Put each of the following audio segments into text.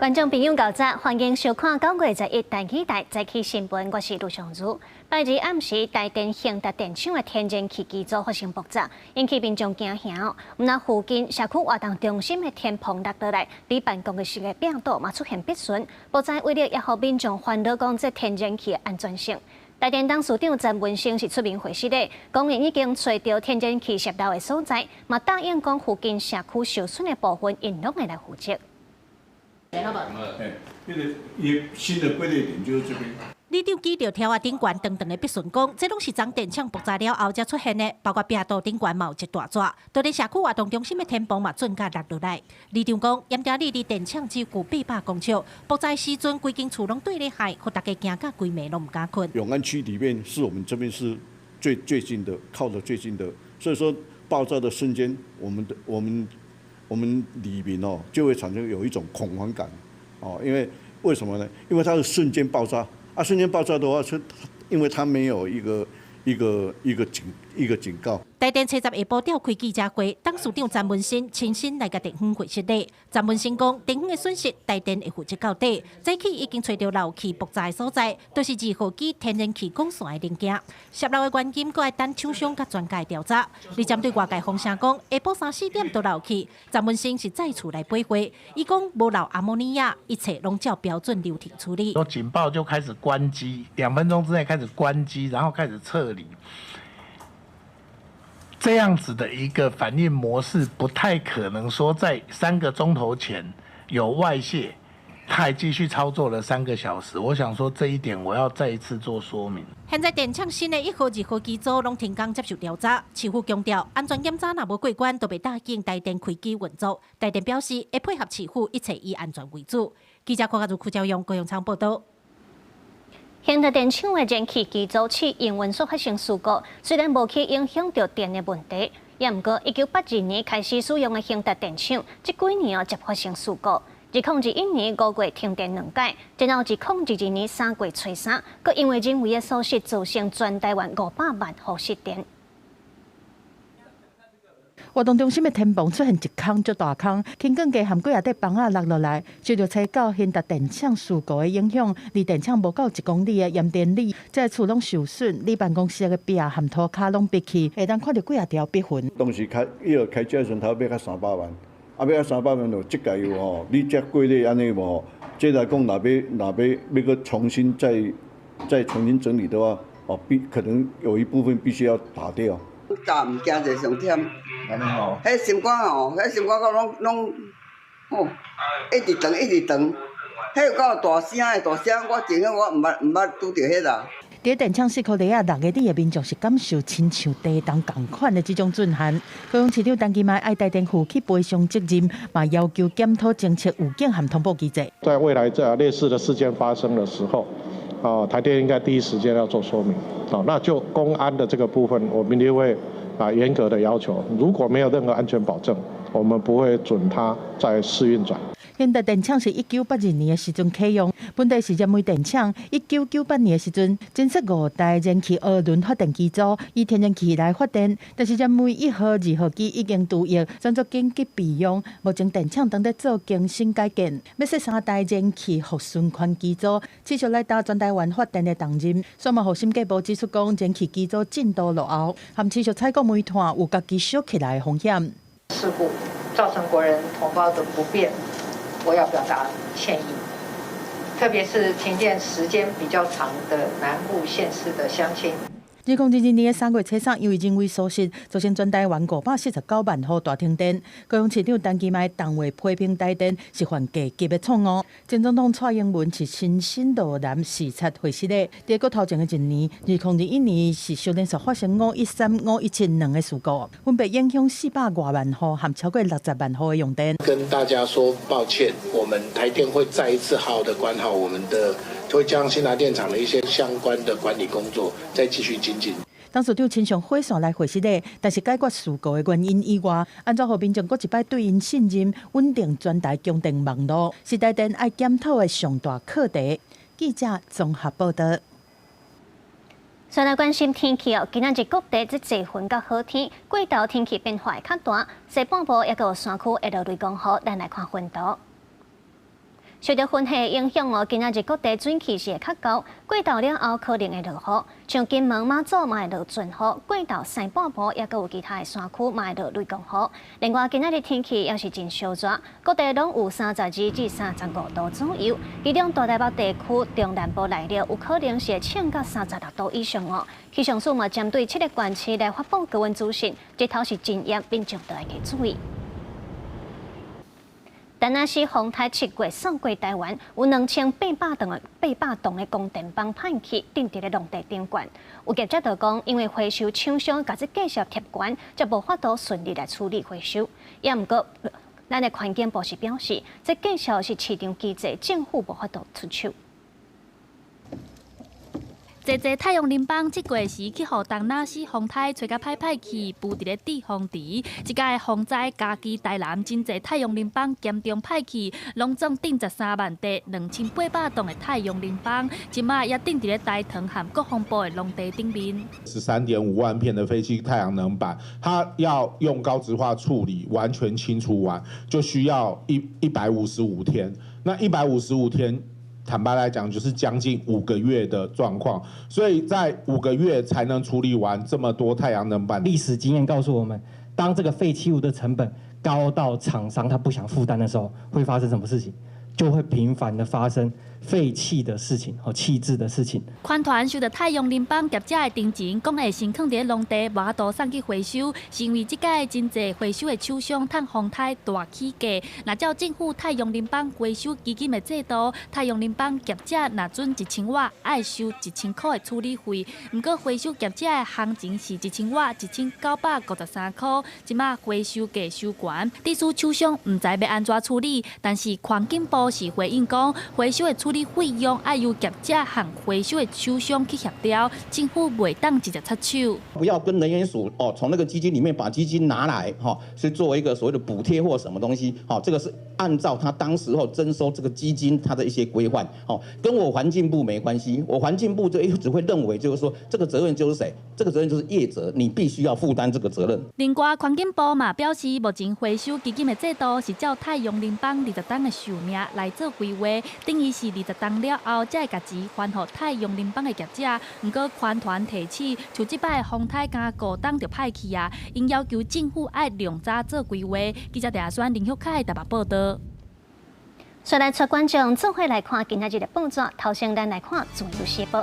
觀眾朋友早晨，歡迎收看9月11台語台早起新聞，我是盧尚如。拜二暗時，台電興達電廠的天然氣機組發生爆炸，引起民眾驚嚇。毋但附近社區活動中心的天棚落落來，佇辦公室的壁堵嘛出現篦痕，爆炸威力也予民眾煩惱講這天然氣的安全性。台電董事長曾文生是出面回釋的，講𪜶已經揣著天然氣洩漏的所在，嘛答應講附近社區受損的部分，𪜶攏會來負責。哎，那個新的歸類點就是這邊。里長指著柱仔頂懸長長的篦痕講，這攏是昨電廠爆炸了後才出現的，包括壁堵頂懸嘛有一大逝，就連社區活動中心的天棚嘛準甲落落來。里長講，鹽埕里離電廠只有800公尺，爆炸時陣規間厝攏綴咧氦，予大家驚甲規暝攏毋敢睏。永安區裡面是我們這邊是最最近的，靠得最近的，所以說爆炸的瞬間，我們裡面哦就會產生有一種恐慌感，哦，因為為什麼呢？因為它是瞬間爆炸，啊，瞬間爆炸的話，是因為它沒有一個警告。台電初十下晡召開記者會，董事長曾文生親身來共電方解釋的。曾文生講，電方的損失，台電會負責到底。早起已經揣著漏氣爆炸的所在，就是二號機天然氣管線的零件。洩漏的原因，閣愛等廠商佮專家調查。而針對外界風聲講，下晡三四點就漏氣，曾文生是再次來回話，伊講無漏阿摩尼亞，一切攏照標準流程處理。有警報就開始關機，2分鐘之內開始關機，然後開始撤離。這樣子的一個反應模式，不太可能說在3個鐘頭前有外泄，他還繼續操作了3個小時。我想說這一點，我要再一次做說明。現在電廠新的一號、二號機組攏停工接受調查，市府強調安全檢查若無過關，就袂答應台電開機運作。台電表示會配合市府，一切以安全為主。記者郭家如、柯昭勇、高永昌報道。興達電廠的燃氣機組試營運所發生事故，雖然無去影響著電的問題，也毋過1982年開始使用的興達電廠，這幾年哦才發生事故。2021年5月停電兩擺，然後2022年3月初三，閣因為人為的疏失造成全台灣500萬戶失電。活動中心的天棚出現一空足大空，輕鋼架和幾仔塊枋仔落落來，受著吹到興達電廠事故的影響，離電廠無夠1公里的鹽田里，這个厝攏受損，裡辦公室的壁和塗跤攏篦去，會當看著幾仔條篦痕。當時開伊個開價時陣，頭買較三百萬，啊買較三百萬就這個有吼，你這過咧按呢無？這來講，若欲閣重新再重新整理的話，哦，必可能有一部分必須要打掉。早毋驚就上忝。彼心肝哦，彼心肝閣攏攏，哦，一直斷一直斷，彼有夠大聲的大聲，我真好我毋捌拄著彼啦。佇電廠四箍里仔六个里的民眾是感受親像地動仝款的這種震撼。高雄市長陳其邁愛台電負起賠償責任，嘛要求檢討偵測預警和通報機制。在未來這類似的事件發生的時候，啊，台電應該第一時間要做說明。啊，那就工安的這個部分，我們一定會啊嚴格的要求，如果沒有任何安全保證，我們不會准它再試運轉。興達電廠是1982年的時陣啟用，本地是燃煤電廠。1998年的時陣，增設五台燃氣渦輪發電機組，以天然氣來發電。但是燃煤一號、二號機已經除役，轉做緊急備用。目前電廠正佇做更新改建，欲設三台燃氣復循環機組，持續來擔全台灣發電的重任。煞嘛予審計部指出講，燃氣機組進度落後，含持續採購煤炭有家己燒起來的風險。事故造成國人同胞的不便，我要表達歉意，特別是停電時間比較長的南部縣市的鄉親。2022年3月初三，因為人為疏失，造成全台灣549萬戶大停電。高雄市長陳其邁當話批評台電是犯低級的錯誤。前總統蔡英文是親身落南視察會失的。佇閣頭前的一年，2021年是小連續發生5·13、5·17兩個事故，分別影響400外萬戶和超過60萬戶的用電。跟大家說抱歉，我們台電會再一次好好的管好我們的，會將興達電廠的一些相關的管理工作再繼續精進。董事長親上火線來回釋的，但是解決事故的原因以外，按怎予民眾閣一擺對𪜶信任，穩定全台供電網路，是台電愛檢討的上大課題。記者綜合報道。再來關心天氣哦，今仔日各地這濟雲佮好天，過晝天氣變化會較大，西半部抑閣有山區會落雷公雨，咱來看雲圖。受著雲系影響哦，今仔日各地水氣是會較高，過晝了後可能會落雨，像金門、馬祖嘛會落陣雨，過晝西半部抑閣有其他的山區嘛會落雷公雨。另外，今仔日天氣也是真燒熱，各地攏有32至35度左右，其中大台北地區中南部內陸有可能是會衝到36度以上哦。氣象署嘛針對七个縣市來發布高溫資訊，日頭是真炎，民眾都愛加注意。田納西風颱7月掃過台灣，有2800棟的光電板歹去，釘佇咧農地頂懸。有業者就講，因為回收廠商共這價數貼懸，才無法度順利來處理回收。也毋過，咱的環境部是表示，這價數是市場機制，政府無法度出手。濟濟太陽能板這月時去予田納西風颱吹甲歹歹去，浮佇咧置風池。這擺風災嘉義台南真濟太陽能板嚴重歹去，攏總釘13萬塊2800棟的太陽能板，這馬也釘佇咧大同和國防部的農地頂面。13.5萬片的廢棄太陽能板，它要用高質化處理，完全清除完，就需要155天。那一百五十五天，坦白來講，就是將近五個月的狀況，所以在五個月才能處理完這麼多太陽能板。歷史經驗告訴我們，當這個廢棄物的成本高到廠商他不想負擔的時候，會發生什麼事情？就會頻繁的發生廢棄的事情和棄置的事情。環團收著太陽能板業者的陳情，講會先囥佇農地，無法度送去回收，是因為這擺真濟回收的廠商趁風颱大起價。若照政府太陽能板回收基金的制度，太陽能板業者若準1000瓦，愛收1000塊的處理費。毋過回收業者的行情是1000瓦1953塊，這馬回收價收懸，致使廠商毋知欲按怎處理。但是環境部是回應講，回收的處理費用愛由業者和回收的廠商去協調，政府袂當直接插手。不要跟能源署哦，從那個基金裡面把基金拿來，哈，是作為一個所謂的補貼或什麼東西，好，這個是按照他當時候徵收這個基金它的一些規範，哦，跟我環境部沒關係，我環境部就一直會認為就是說，這個責任就是誰？這個責任就是業者，你必須要負擔這個責任。另外，環境部嘛表示，目前回收基金的制度是照太陽能板20冬的壽命來做規劃，等於是20冬了後，才會共錢還予太陽能板的業者。毋過，環團提醒，像這擺風颱敢5冬就歹去啊，𪜶要求政府愛量早做規劃。記者鄭宣林旭凱台北報導。再來帶觀眾做伙來看今仔日的報紙，頭先咱來看《自由時報》。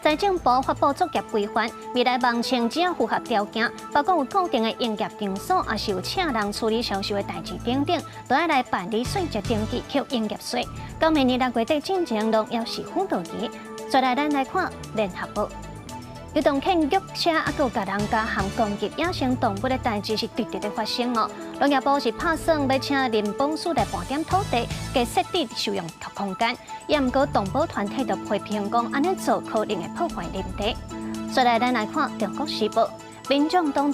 財政部發布作業規範，未來網清只要符合條件，包括有固定的營業場所，抑是有請人處理銷售的代誌等等，都愛來辦理稅籍登記扣營業稅。到明年6月底進前，攏猶是輔導期。再來，咱來看《聯合報》。流動犬虐車，抑閣有共人加含攻擊野生動物的代誌是直直咧發生哦。農業部是拍算欲請林保署來盤點土地，加設置收容空間。也毋過動保團體就批評講，按呢做可能會破壞林地。再來，咱來看《中國時報》，民眾黨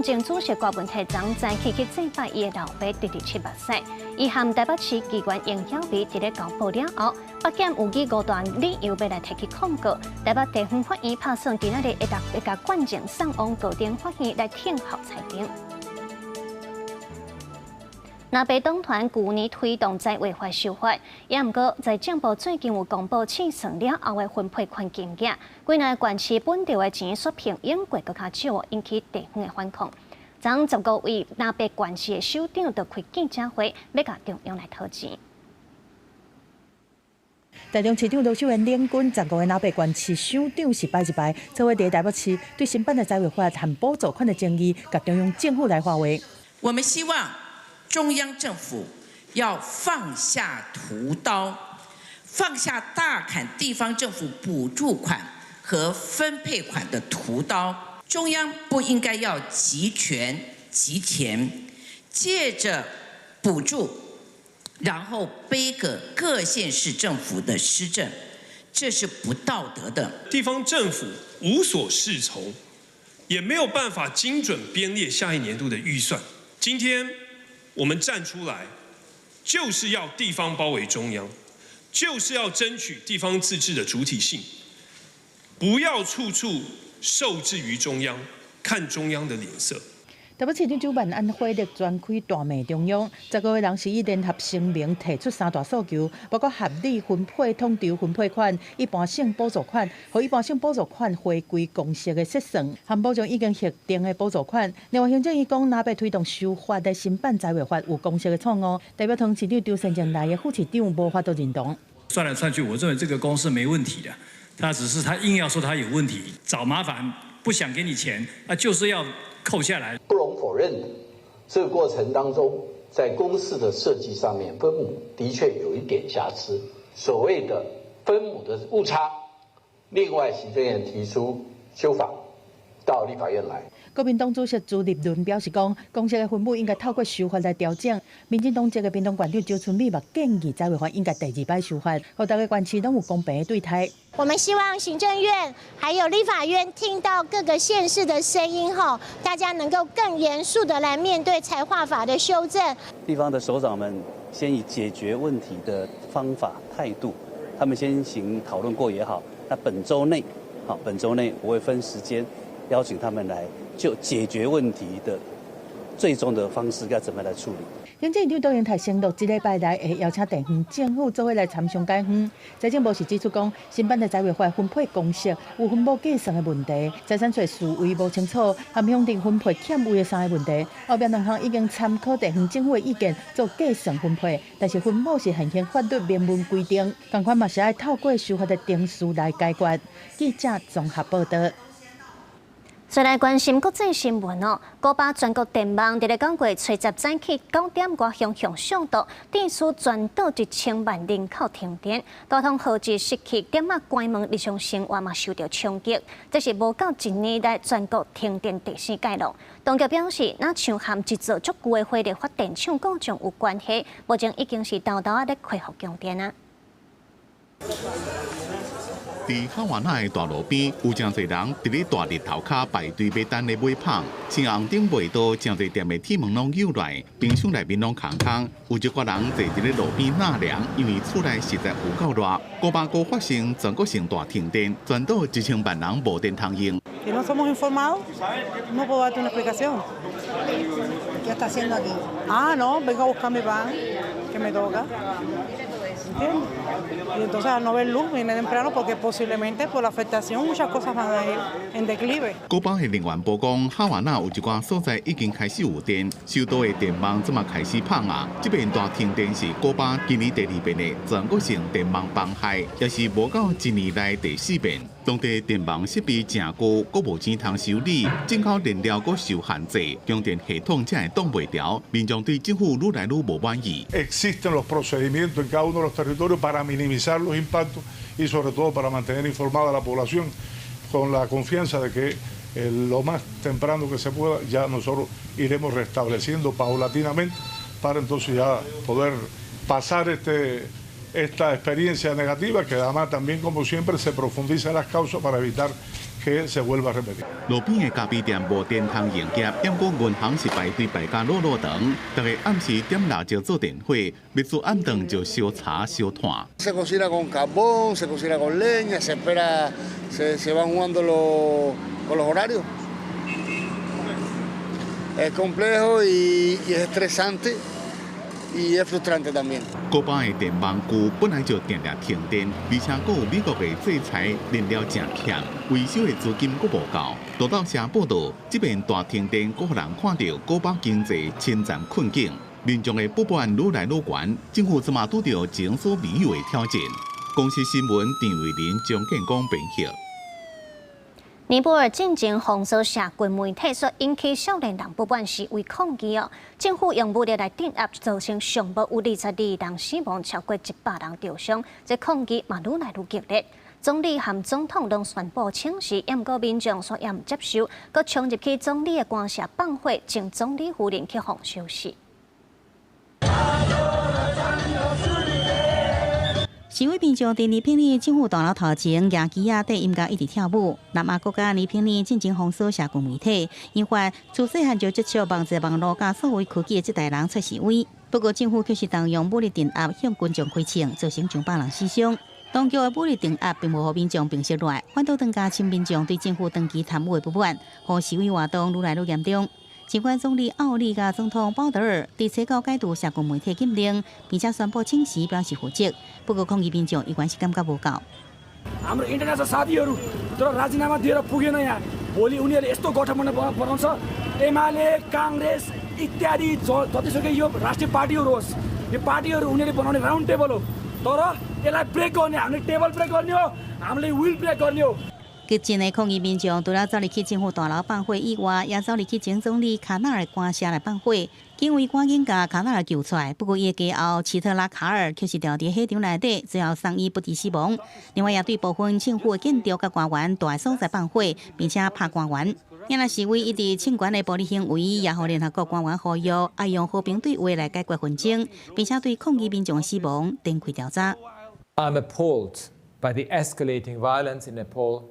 前主席郭文泰昨早起去祭拜伊的老爸，直直七目屎。伊和台北市議員楊曉薇佇咧交報了後，北檢有以五大理由欲來提起控告。台北地方法院拍算今仔日會共卷證送往高等法院來聽候裁定。藍白黨團舊年推動宅配法修法，也毋過財政部最近有公布試算了後的分配權金額，幾若個縣市分著的錢煞比永過閣較少，引起地方的反抗。昨15位藍白縣市的首長就開記者會，欲共中央來討錢。台中市長盧秀燕領軍15個藍白縣市首長是擺一排，做伙佇台北市對新版的宅配法和補助款的爭議，共中央政府來發話。我們希望中央政府要放下屠刀，放下大砍地方政府補助款和分配款的屠刀。中央不應該要集權集錢，借着補助，然後背個各縣市政府的施政，這是不道德的。地方政府無所適從，也沒有辦法精準編列下一年度的預算。今天我們站出來，就是要地方包圍中央，就是要爭取地方自治的主體性，不要處處受制於中央，看中央的臉色。台北市長周萬安火力全開大罵中央，15個人是以聯合聲明提出三大訴求，包括合理分配統籌分配款、一般性補助款和一般性補助款回歸公式的設算，和保障已經核定的補助款。另外，行政院講，若欲推動修法的新版財劃法有公式的錯誤，代表湯市長張善政來的副市長無法度認同。算來算去，我認為這個公式沒問題的，他只是他硬要說他有問題，找麻煩，不想給你錢，那就是要扣下來。不容否認，這個過程當中，在公式的設計上面，分母的確有一點瑕疵，所謂的分母的誤差。另外，行政院提出修法到立法院來。國民黨主席朱立倫表示講，公式的分母應該透過修法來調整。民進黨籍的屏東縣長周春米嘛建議財劃法應該第二擺修法，予逐个縣市攏有公平的對待。我們希望行政院還有立法院聽到各個縣市的聲音後，大家能夠更嚴肅的來面對財劃法的修正。地方的首長們先以解決問題的方法態度，他們先行討論過也好。那本週內，好，本週內我會分時間邀請他們來就解決問題的最終的方式該怎麼來處理。行政院長卓榮泰承諾，這禮拜內會邀請地方政府做伙來參詳解方。財政部是指出講，新版的財劃法分配公式有分母計算的問題，財產稅序位無清楚，和鄉鎮分配欠位的三個問題。後壁兩項已經參考地方政府的意見做計算分配，但是分母是現行法律明文規定，仝款嘛是愛透過修法的程序來解決。記者綜合報道。再來關心國際新聞哦，古巴全國電網佇咧9月初十早起9點外向向上度，致使全島1000萬人口停電，交通號誌失去，店仔關門，日常生活嘛受著衝擊。這是無夠一年來全國停電第四紀錄。當局表示，若像和一座足舊的火力發電廠故障有關係，目前已經是沓沓仔咧恢復供電啊。佇哈瓦那的大路邊，有誠濟人佇咧大日頭跤排隊欲等咧買麭。青紅燈袂到，誠濟店的鐵門攏扭來，冰箱內面攏空空。有一寡人坐佇咧路邊納涼，因為厝內實在有夠熱。古巴閣發生全國性大停電，全島1000萬人無電通用。 Y no somos informados, no puedo darte una explicación. ¿Qué está haciendo aquí? Ah, no, vengo a buscar mi pan, que me toca. ¿Entiendes? Y entonces al no ver luz vine temprano porque posiblemente por la afectación muchas cosas van a ir en declive. 古巴的能源部講，哈瓦那有一寡所在已經開始有電，首都的電網這馬開始麭啊。這遍大停電是古巴今年第二遍的全國性電網崩壞，也是無夠一年來第四遍。當地電網設備誠舊，閣無錢通修理，進口燃料閣受限制，供電系統才會擋袂牢。民眾對政府愈來愈無滿意。 Existen los procedimientos en cada uno de los territorios para minimizar los impactos y sobre todo para mantener informada a la población con la confianza de que lo más temprano que se pueda ya nosotros iremos restableciendo paulatinamente para entonces ya poder pasar esta experiencia negativa que además también, como siempre, se profundiza en las causas para evitar que se vuelva a repetir. 路邊的咖啡店無電通營業，毋過銀行是排隊排甲老老長，逐个暗時點蠟燭做電火，欲煮暗頓就燒柴燒炭。 Se cocina con carbón, se cocina con leña, se espera, se van jugando con los horarios. Es complejo y es estresante y es frustrante también. 古巴的電網舊本來就定定停電，而且閣有美國的制裁，燃料誠欠，維修的資金閣無夠。路透社報道，這遍大停電閣予人看著古巴經濟深陷困境，民眾的不滿愈來愈懸，政府這馬拄著前所未有的挑戰。公視新聞陳慧琳、張建光編譯。尼泊爾進前封鎖社群媒體，煞引起少年人不滿示威抗議哦。政府用武力來鎮壓，造成上無有22人死亡，超過100人受傷。這抗議嘛愈來愈激烈。總理和總統攏宣布請辭，毋過民眾煞猶毋接受，閣衝入去總理的官舍放火，前總理夫人去予燒死。示威民眾佇尼泊爾政府大樓頭前，舉旗仔綴音樂一直跳舞。南亞國家尼泊爾進前封鎖社群媒體，引發自細漢就接觸網際網路佮數位科技的這代人出示威。不過政府卻是動用武力鎮壓向群眾開槍，造成上百人死傷。當局的武力鎮壓並無予民眾平息落來，反倒增加親民眾對政府長期貪污的不滿，予示威活動愈來愈嚴重。儘管總理奧利佮總統鮑德爾佇初九解除社群媒體禁令，並且宣布請辭表示負責，不過抗議民眾依然是感覺無夠。 हाम्रो इन्टरनेसनल साथीहरू तर राजीनामा दिएर पुगेन। यहाँ भोलि उनीहरूले यस्तो गठबन्धन बनाउँछ, एमाले, काङ्ग्रेस इत्यादि जतिसुकै यो राष्ट्रिय पार्टीहरू होस्, यो पार्टीहरू उनीहरूले बनाउने राउन्ड टेबल हो। तर यसलाई ब्रेक गर्ने, हामीले टेबल ब्रेक गर्ने हो, हामीले will brake गर्ने हो। 激進的抗議民眾除了走入去政府大樓放火以外，也走入去前總理卡納爾官舍來放火。警衛趕緊共卡納爾救出來，不過伊的家後奇特拉卡爾卻是牢佇火場內底，最後送醫不治死亡。另外，也對部分政府的建築佮官員蹛所在放火，並且拍官員。若示威一直衝懸的暴力行為，也予聯合國官員呼籲，愛用和平對話來解決紛爭，並且對抗議民眾死亡展開調查。 I'm appalled by the escalating violence in Nepal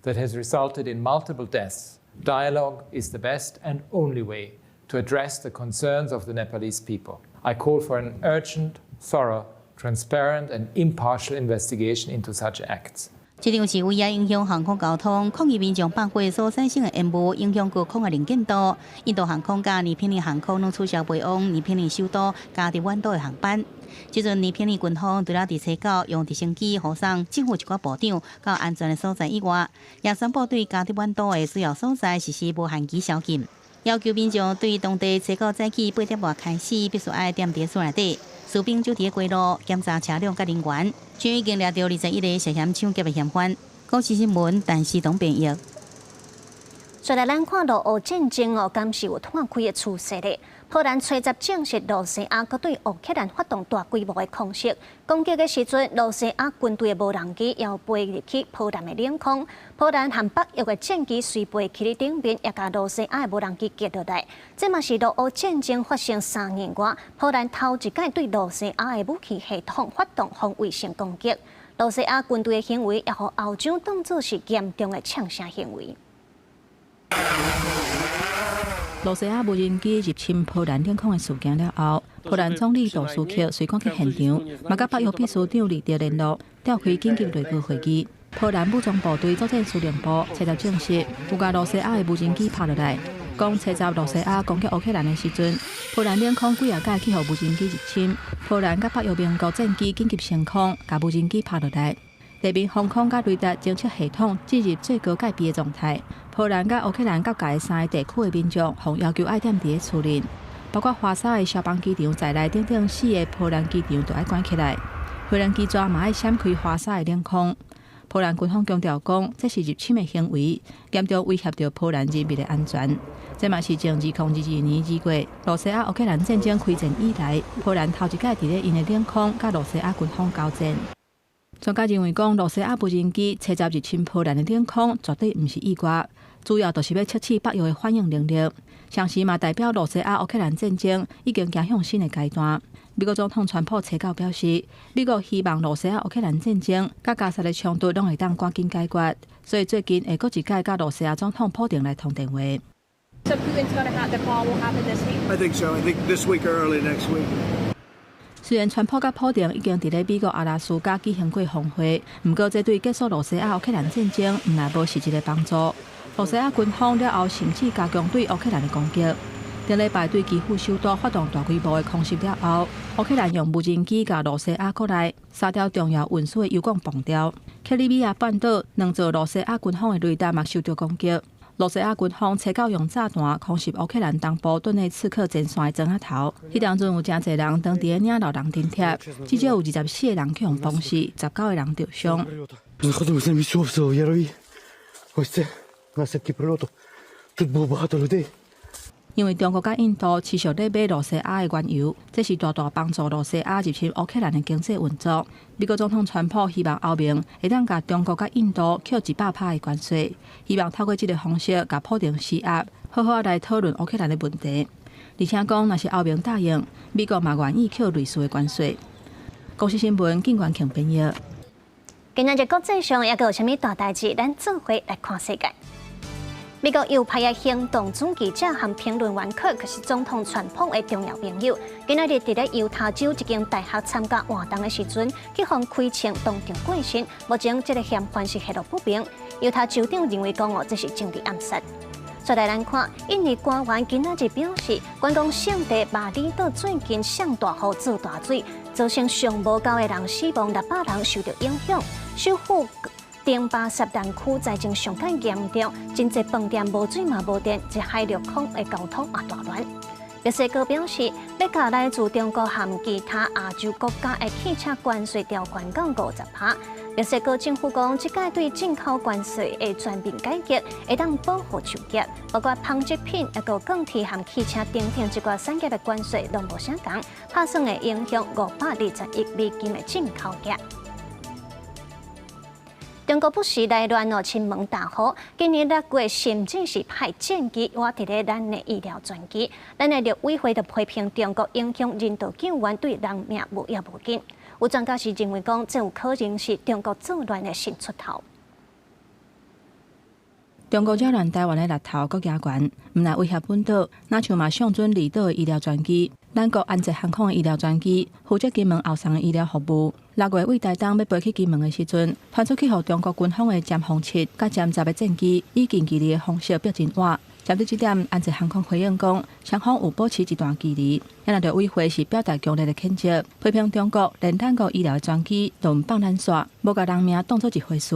that has resulted in multiple deaths. Dialogue is the best and only way to address the concerns of the Nepalese people. I call for an urgent, thorough, transparent and impartial investigation into such acts. 這場示威也影響航空交通，抗議民眾放火所產生的煙霧影響高空的能見度。印度航空佮尼泊爾航空攏取消飛往尼泊爾首都加德滿都的航班。這陣尼泊爾軍方除了佇初九用直升機護送政府一寡部長到安全的所在以外，也宣布對加德滿都的主要所在實施無限期宵禁，要求民眾對當地初九早起8點外開始必須愛踮佇厝內底。士兵就佇街路檢查車輛佮人員，這已經掠著21個涉嫌搶劫的嫌犯。公視新聞，陳思東編譯。再來咱看俄烏戰爭哦，敢是有拖開的趨勢咧？波蘭初十證實，羅西亞閣對烏克蘭發動大規模的空襲，攻擊的時陣，羅西亞軍隊的無人機也飛入去波蘭的領空。波蘭和北約的戰機隨飛起佇頂面，也共羅西亞的無人機擊落來。這嘛是俄烏戰爭發生3年外，波蘭頭一擺對羅西亞的武器系統發動防衛性攻擊。羅西亞軍隊的行為，也予歐洲當作是嚴重的嗆聲行為。羅西亞無人機入侵波蘭領空的事件了後，波蘭總理杜斯克隨趕去現場，嘛佮北約秘書長李德聯絡，召開緊急內閣會議。波蘭武裝部隊作戰司令部初十證實，有共羅西亞的無人機拍落來。講初十羅西亞攻擊烏克蘭的時陣，波蘭領空幾若擺去予無人機入侵，波蘭佮北約盟國戰機緊急升空，共無人機拍落來。地面防空佮雷達偵測系統進入最高戒備的狀態。波蘭佮烏克蘭國界的三個地區的民眾，予要求愛踮佇咧厝內，包括華沙的消防機場在內等等四个波蘭機場都愛關起來。無人機逝嘛愛閃開華沙的領空。波蘭軍方強調講，這是入侵的行為，嚴重威脅著波蘭人民的安全。這嘛是自2022年2月羅西亞烏克蘭戰爭開戰以來，波蘭頭一擺佇咧𪜶的領空佮羅西亞軍方交戰。專家認為講，羅西亞無人機初十入侵波蘭的領空，絕對毋是意外，主要就是欲測試北約的反應能力。同時嘛代表羅西亞烏克蘭戰爭已經走向新的階段。美國總統川普初九表示，美國希望羅西亞烏克蘭戰爭佮加薩的衝突攏會當趕緊解決，所以最近會閣一擺佮羅西亞總統普丁來通電話。 So Putin's going to have the call will happen this week? I think so. I think this week or early next week. 雖然川普佮普丁已經佇咧美國阿拉斯加舉行過峰會，毋過這對結束羅西亞烏克蘭戰爭毋但無實質的幫助。羅西亞軍方了後甚至加強對烏克蘭的攻擊。頂禮拜對基輔首都發動大規模的空襲了後，烏克蘭用無人機共羅西亞國內三條重要運輸的油管崩掉。克里米亞半島兩座羅西亞軍方的雷達嘛受著攻擊。羅西亞軍方初九用炸彈空襲烏克蘭東部頓內茨克前線的莊仔頭，彼當陣有誠濟人當佇咧領老人津貼，至少有24個人去予崩死，19個人著傷。 Знаходимося на місці обстрілу Яровій. Ось це наслідки прильоту. Тут було багато людей. 因為中國佮印度持續咧買羅西亞的原油，這是大大幫助羅西亞入侵烏克蘭的經濟運作。美國總統川普希望歐盟會當共中國佮印度扣100%的關稅，希望透過這个方式共普丁施壓，好好來討論烏克蘭的問題。而且講，若是歐盟答應，美國嘛願意扣類似的關稅。公視新聞，靳元慶編譯。今仔日國際上猶閣有啥物大代誌？咱做伙來看世界。美國右派的行動主義者和評論員克克是總統川普的重要朋友。今仔日佇咧猶他州一間大學參加活動的時陣，去予開槍當場過身。目前這个嫌犯是下落不明。猶他州長認為講哦，這是政治暗殺。再來咱看，印尼官員今仔日表示，觀光勝地峇里島最近上大雨做大水，造成上無九个人死亡，600人受著影響。首府登巴薩南區災情上較嚴重，真濟飯店無水嘛無電，這海陸空的交通也大亂。墨西哥表示，欲共來自中國和其他亞洲國家的汽車關稅調懸到50%。墨西哥政府講，這擺對進口關稅的全面改革，會當保護就業，包括紡織品、抑閣鋼鐵和汽車等等這寡產業的關稅攏無啥仝，拍算會影響520億美金的進口額。中國不時來亂哦，侵門踏戶。今年6月，甚至是派戰機倚佇咧咱的醫療專機。咱的陸委會就批評中國影響人道救援，對人命無要無緊。有專家是認為講，這有可能是中國作亂的新出頭。中國擾亂台灣的力頭閣加懸，毋但威脅本島，若像嘛上準離島的醫療專機，咱國安捷航空的醫療專機負責金門後送的醫療服務。6月對台東欲飛去金門的時陣，傳出去予中國軍方的殲轟七佮殲十的戰機，以近距離的方式逼近倚。針對這點，安捷航空回應講，雙方有保持一段距離。也若陸委會是表達強烈的譴責，批評中國連咱國醫療的專機都毋放咱煞，無共人命當做一回事。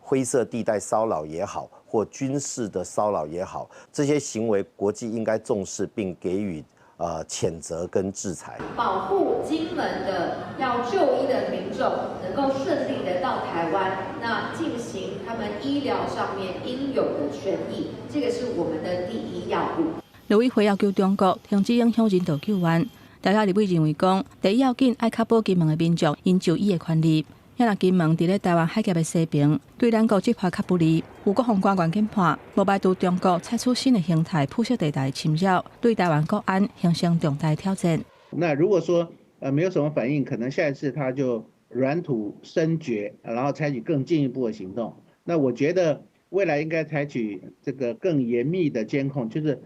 灰色地帶騷擾也好，或軍事的騷擾也好，這些行為國際應該重視並給予譴責跟制裁。保護金門的要就醫的民眾能夠順利的到台灣，那進行他們醫療上面應有的權益，這個是我們的第一要務。陸委會要求中國停止影響人道救援。台下立委認為講，第一要緊愛確保金門的民眾𪜶就醫的權利。若金門佇咧台灣海峽的西邊，對咱國執法較不利。有國防官員研判，無排除中國採取新的形態、灰色地帶侵擾，對台灣國安形成重大挑戰。那如果說沒有什麼反應，可能下一次他就軟土深掘，然後採取更進一步的行動。那我覺得未來應該採取這個更嚴密的監控，就是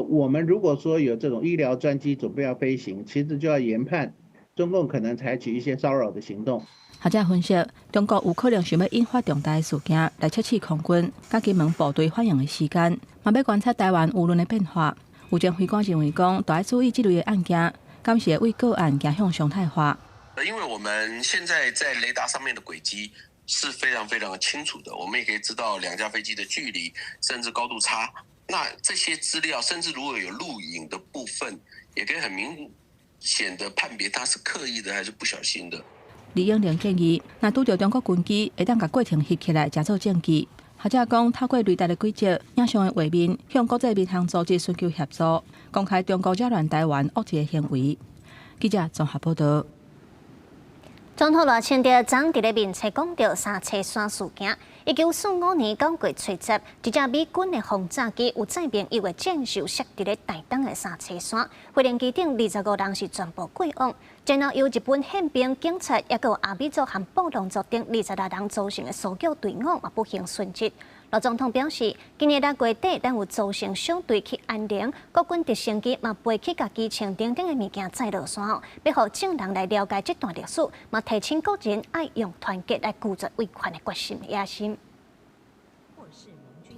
我們如果說有這種醫療專機準備要飛行，其實就要研判中共可能採取一些騷擾的行動。學者分析，中國有可能想欲引發重大事件來測試空軍佮金門部隊反應的時間，嘛欲觀察台灣輿論的變化。有前飛官認為講，著愛注意這類的案件，敢是會對個案走向常態化。因為我們現在在雷達上面的軌跡是非常非常清楚的，我們也可以知道兩架飛機的距離，甚至高度差。那這些資料，甚至如果有錄影的部分，也可以很明顯的判別他是刻意的還是不小心的。李永玲建議，若拄著中國軍機，會當共過程翕起來，誠做證據。或者講，透過雷達的軌跡、影像的畫面，向國際民航組織尋求協助，公開中國擾亂台灣惡意的行為。記者綜合報道。總統賴清德昨佇咧面冊講著三叉山事件。1945年9月70，一隻美軍的轟炸機有載盟友的戰獸摔佇咧台東的三叉山，飛行機頂25人是全部過往。然後由日本憲兵、警察，抑閣有阿美族和布農族等26人組成的搜救隊伍，嘛不幸殉職。賴總統表示，今年6月底，咱有組成小隊去安寧，國軍直升機嘛飛去共機槍等等的物件載落山，欲予眾人來了解這段歷史，嘛提醒國人愛用團結來拒絕威權的決心野心。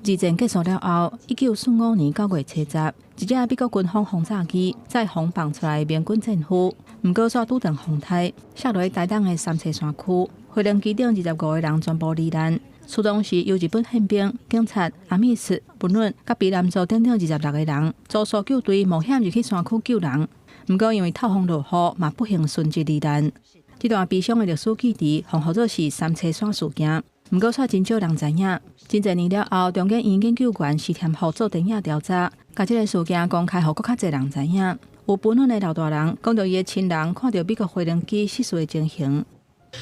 二戰結束了後，1945年9月70，一隻美國軍方轟炸機載風放出來的盟軍戰俘，毋過煞拄著風颱，摔落台東的三叉山區，飛行機頂25個人全部罹難。出動時由日本憲兵、警察、阿美斯、布農佮卑南族等等26個人，組搜救隊冒險入去山區救人。毋過因為透風落雨，嘛不幸殉職罹難。這段悲傷的歷史記憶，予號做是三叉山事件。毋過卻真少人知影。真濟年了後，中研院研究員施添福做電影調查，共這个事件公開，予閣較濟人知影。有布農的老大人講著伊的親人看著美國飛行機失事的情形，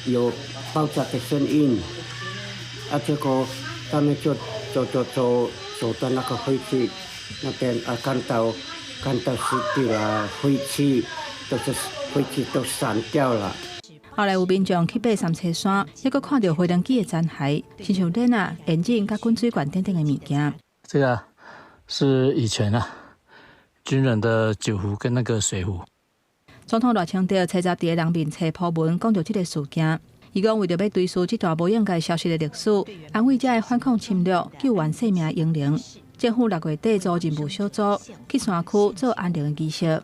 有爆炸的聲音，啊，結果他們就走走走走到那個飛機那邊啊，看到屍體啦，飛機都是飛機都散掉了。後來有民眾去爬三叉山，抑閣看著飛行機的殘骸，親像鏈仔、引擎佮滾水罐等等的物件。這個是以前啊軍人的酒壺跟那個水壺。總統賴清德初十佇人面冊鋪文講著這个事件，伊講為著欲追思這段無應該消失的歷史，安慰這个反抗侵略、救援生命的英靈，政府六月底組任務小組去山區做安靈的儀式。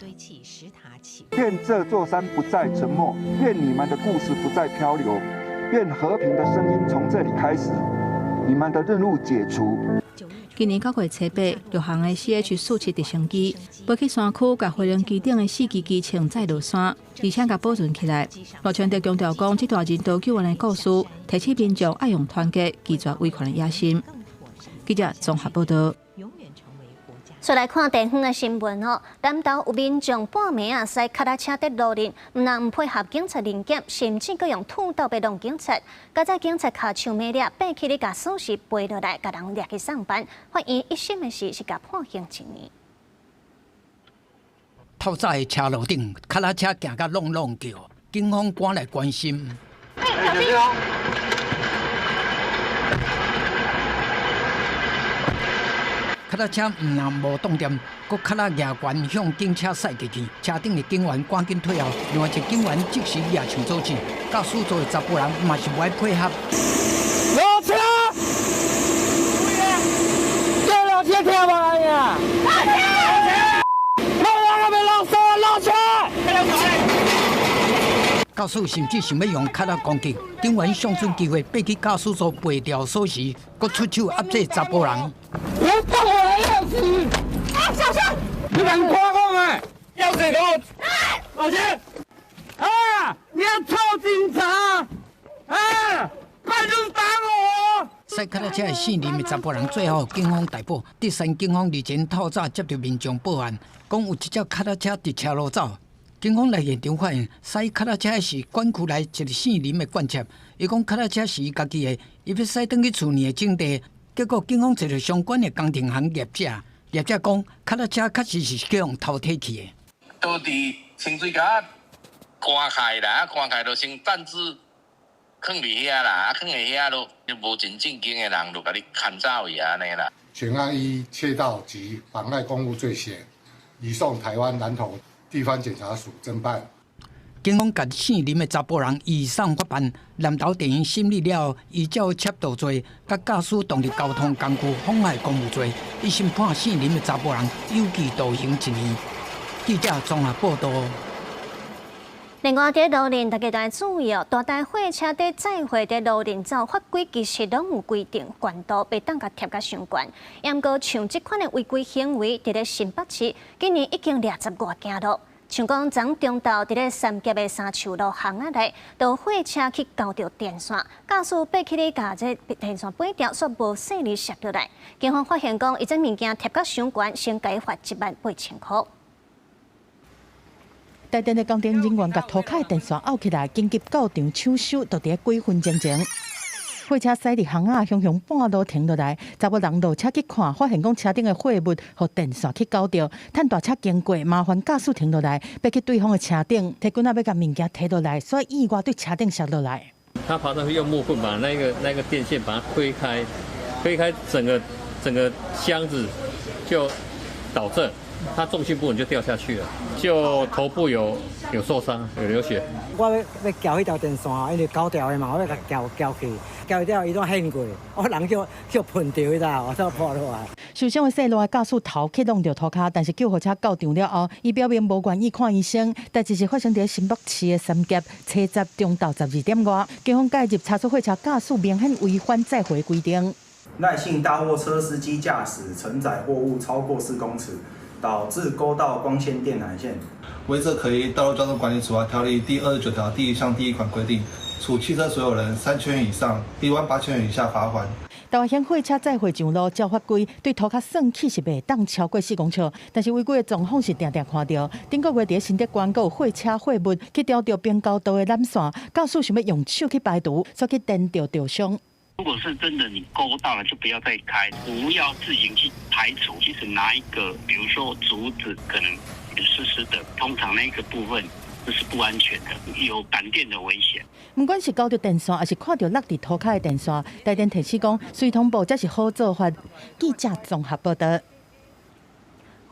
願這座山不再沉默，願你們的故事不再漂流，願和平的聲音從這裡開始。你們的任務解除。今年九月初八，陸航的 CH-47直升機飛去山區，共飛行機頂的四支機槍載落山，而且共保存起來。賴清德強調講，這段人道救援的故事，提醒民眾愛用團結，拒絕威權的野心。記者綜合報道。再來看地方的新聞哦，南投有民眾半暝仔駛跤踏車佇路面，毋但毋配合警察臨檢，甚至閣用吐斗欲弄警察。佳哉警察跤手猛掠，爬起來共鎖匙背落來，共人掠去送辦。法院一審的時是共判刑一年。透早的車路頂，跤踏車行甲挵挵叫，警方趕來關心。欸，小心哦！跤踏車毋但無擋電，閣跤仔舉懸向警車駛過去，車頂的警員趕緊退後，另外一個警員即時舉槍阻止。駕駛座的查埔人嘛是無愛配合。落車！對了，這聽無來呀？落車！落車！落車！落車！駕駛甚至想欲用跤仔攻擊，警員上準機會爬去駕駛座拔掉鎖匙，閣出手壓制查埔人。我放我的鑰匙！啊，小心！你敢誇我嗎？鑰匙給我！老錢！啊！你要臭警察！啊！快點打我！駛跤踏車的姓林的查埔人最後警方逮捕。竹山警方日前透早接到民眾報案，講有一隻跤踏車佇車路走。警方來現場發現，駛跤踏車的是管區內一个姓林的管攝。伊講跤踏車是伊家己的，伊欲駛轉去厝內的種地。結果警方找著相關的工程行業者，業者講跤踏車確實是去予偷提去的。都佇清水溝仔關開啦，關開就先暫置囥佇遐啦，啊囥佇遐就無真正經的人就共你牽走去按呢啦。全案依竊盜及妨礙公務罪嫌，移送臺灣南投地方檢察署偵辦。警方共姓林的查埔人移送法辦，南投地院審理了後，依照竊盜罪、佮駕駛動力交通工具妨害公務罪，一審判姓林的查埔人有期徒刑一年。記者綜合報道。另外，佇路面，大家著愛注意哦。大台貨車佇載貨佇路面走，法規其實攏有規定，懸度袂當共疊甲傷懸。毋過像這款的違規行為，佇咧新北市今年已經掠十外件囉。像講，昨中晝佇咧三峽的三樹路巷仔內，就貨車去勾著電線，駕駛爬起來共這電線拔掉，煞無細膩摔落來。警方發現講，伊這物件疊甲傷懸，先共伊罰18,000箍。台電的工程人員共塗跤的電線拗起來，緊急到場搶修，就佇咧幾分鐘前，貨車駛佇巷仔，雄雄半路停落來，查某人落車去看，發現講車頂的貨物予電線去勾著，趁大車經過，麻煩駕駛停落來，爬去對方的車頂，提棍仔欲共物件提落來，煞意外對車頂摔落來。他爬上去用木棍把那個電線把它推開，推開整個箱子就導正。他重心不穩就掉下去了，就頭部有受傷，有流血。我欲欲撬彼條電線，因為勾著的嘛，我欲共撬撬去，撬了伊攏掀過，我人叫叫噴著彼搭，我才破落來。受傷的細路駕駛頭去挵著塗跤，但是救護車到場了後，伊表明無願意看醫生。代誌是發生佇新北市的三峽，車站中晝12點外，警方介入查出貨車駕駛明顯違反載貨規定。賴姓大貨車司機駕駛承載貨物超過4公尺。導致勾到光纖電纜線，違者可依《道路交通管理處罰條例》第29條第一項第一款規定，處汽車所有人3000元以上18,000元以下罰鍰。台灣縣貨車載貨上路照法規，對塗跤算起是袂當超過4公尺，但是違規的狀況是定定看著。頂個月佇新竹縣閣有貨車貨物去刁著平交道的纜線，駕駛想欲用手去排除，煞去電著著傷。如果是真的你勾到了，就不要再開，不要自行去排除。其實拿一個，比如說竹子，可能濕濕的，通常那個部分這是不安全的，有感電的危險。毋管是勾著電線，抑是看著落佇塗跤的電線，台電提醒講，隨通報才是好做法。記者綜合報道。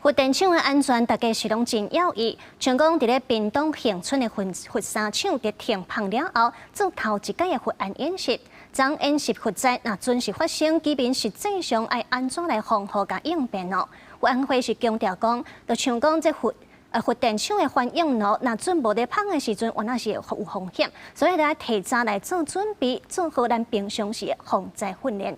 發電廠的安全，大家是攏真要意。像講佇咧屏東恆春的佛佛山廠佇停放了後，做頭一擺的佛安演習。昨演習核災若準是發生，居民實際上愛按怎來防護佮應變哦。核安會是強調講，就像講這核電廠的反應爐，若準無咧麭的時陣，原來是有風險，所以來提早來做準備，做好咱平常時的防災訓練。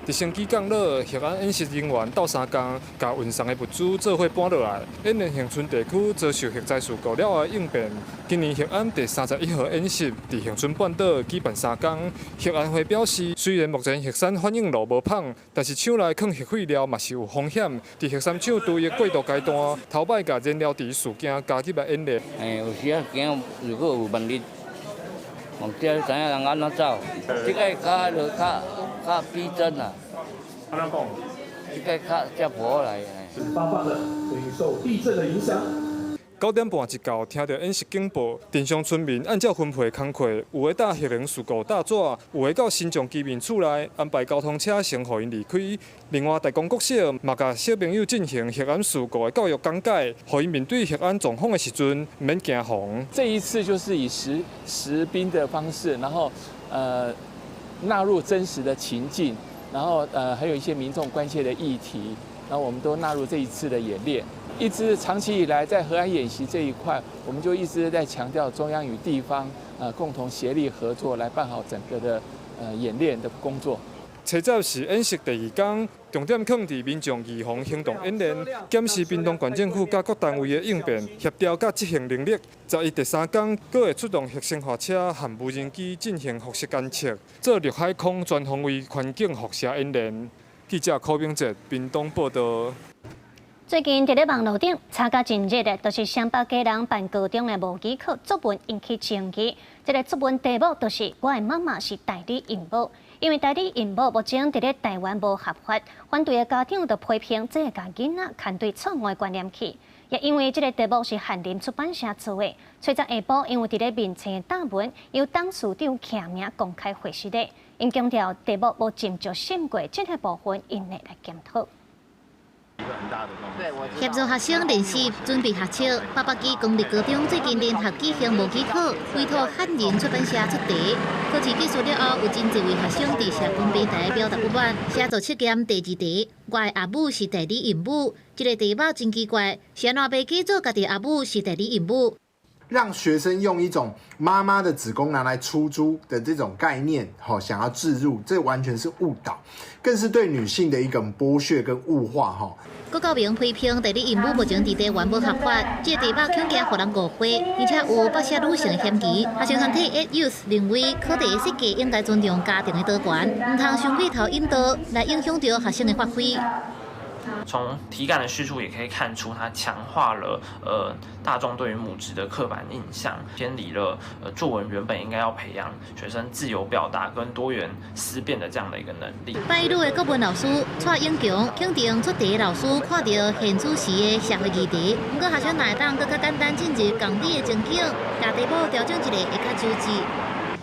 直升機降落，核安演習人員鬥相共，共運送的物資做伙搬落來。演練恆春地區遭受核災事故了後應變。今年核安第31號演習佇恆春半島舉辦三工。核安會表示，雖然目前核三反應爐無麭，但是廠內囥核廢料嘛是有風險。佇核三廠除役過渡階段，頭擺共燃料池事件加入來演練。有時仔驚，如果有萬一，毋知知影人按怎走，這个較就較較逼真啊。按怎講？這个較接無來。發放了，所以受地震的影響。9點半一到，聽著演習警報，鎮上村民按照分配的工課，有的搭核能事故搭紙，有的到新莊居民厝內安排交通車先予𪜶離開。另外，大公國小嘛共小朋友進行核安事故的教育講解，予𪜶面對核安狀況的時陣，毋免驚惶。這一次就是以實兵的方式，然後納入真實的情境，然後還有一些民眾關切的議題，然後我們都納入這一次的演練。一直長期以來，在核安演習這一塊，我們就一直在強調中央與地方共同協力合作，來辦好整個的演練的工作。初十是演習第二工，重點囥佇民眾預防行動演練，檢視屏東縣政府佮各單位的應變協調佮執行能力。11第三工，閣會出動核生化車和無人機進行輻射監測，做陸海空全方位環境輻射演練。記者柯明哲屏東報導。最近佇咧網路頂炒甲真熱的，就是雙北家人辦高中的模擬考作文引起爭議。這个作文題目就是我的媽媽是代理孕母，因為代理孕母目前佇咧台灣無合法，反對的家長就批評這會共囡仔牽對錯誤的觀念去。也因為這个題目是翰林出版社做的，初十下晡因為佇咧面冊答文由董事長簽名公開回實的，𪜶強調題目無斟酌審過，這个部分𪜶會來檢討。協助學生練習準備學測，八百支公立高中最近聯合舉行模擬考，委託翰林出版社出題。考試結束了後，有真濟位學生佇社群平台表達不滿，寫作測驗第二題，我的阿母是代理孕母，這个題目真奇怪，是按怎欲假做家己阿母是代理孕母？讓學生用一種媽媽的子宮拿來出租的這種概念，想要置入，這完全是誤導，更是對女性的一種剝削跟物化，哈。郭教明批評代理孕母目前佇台灣無合法，這個題目恐驚予人誤會，而且有剝削女性嫌疑。學生團體 8Youth 認為課題設計應該尊重家庭的多元，毋通傷過頭引導來影響著學生的發揮。從題幹的敘述也可以看出，它強化了大眾對於母職的刻板印象，偏離了作文原本應該要培養學生自由表達跟多元思辨的這樣的一個能力。拜女的國文老師蔡英強肯定出題老師看著現主時的社會議題，毋過學生若會當閣較簡單進入仝你的情景，共題目調整一下會較周至。